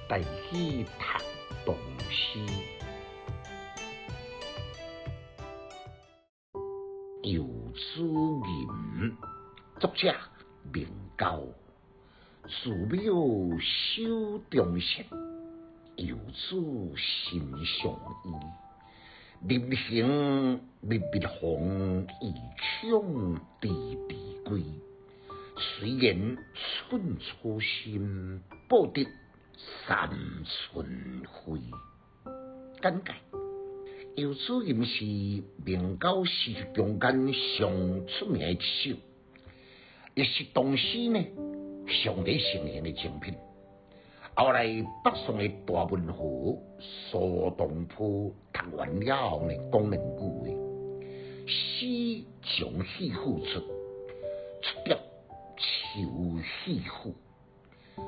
台語讀唐詩。游子吟，作者明高，寺廟手中線，游子心上依。臨行密密縫，意恐遲遲歸。雖然寸草心，報得三春暉。簡介：游子吟是明高詩集中間上出名的一首，也是當時呢上咧盛行的精品。後來北宋的大文豪蘇東坡讀完了後呢，講兩句話：詩從肺腑出，出得秋肺腑。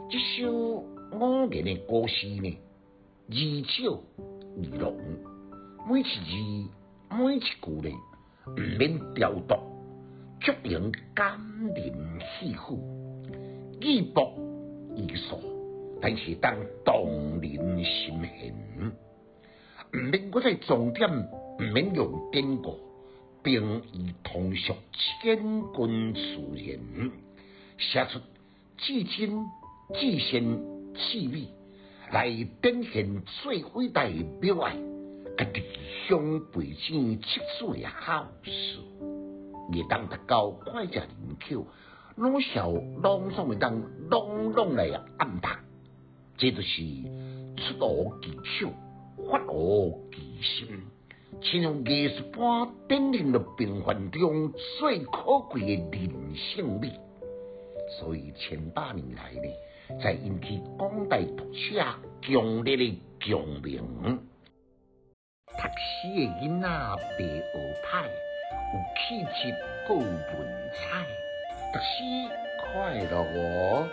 這首五言的古詩呢，字少意濃，每一字每一句呢，毋免雕琢，足用感人肺腑，意薄意素，但是當動人心弦，毋免閣再裝點，毋免用典故，平易通俗，淺近自然，寫出至真、至善、至美，來展現最偉大的母愛，佮離鄉背井赤子的孝順。會當達到膾炙人口，老少攏總會當攏攏來按讀，這就是出無技巧，發乎其心，親像藝術般展現了平凡中最可貴的人性美。所以千百年來呢，在引起廣大讀者強烈的共鳴。讀詩的囡仔袂學歹，有氣質閣有文采，讀詩快樂哦。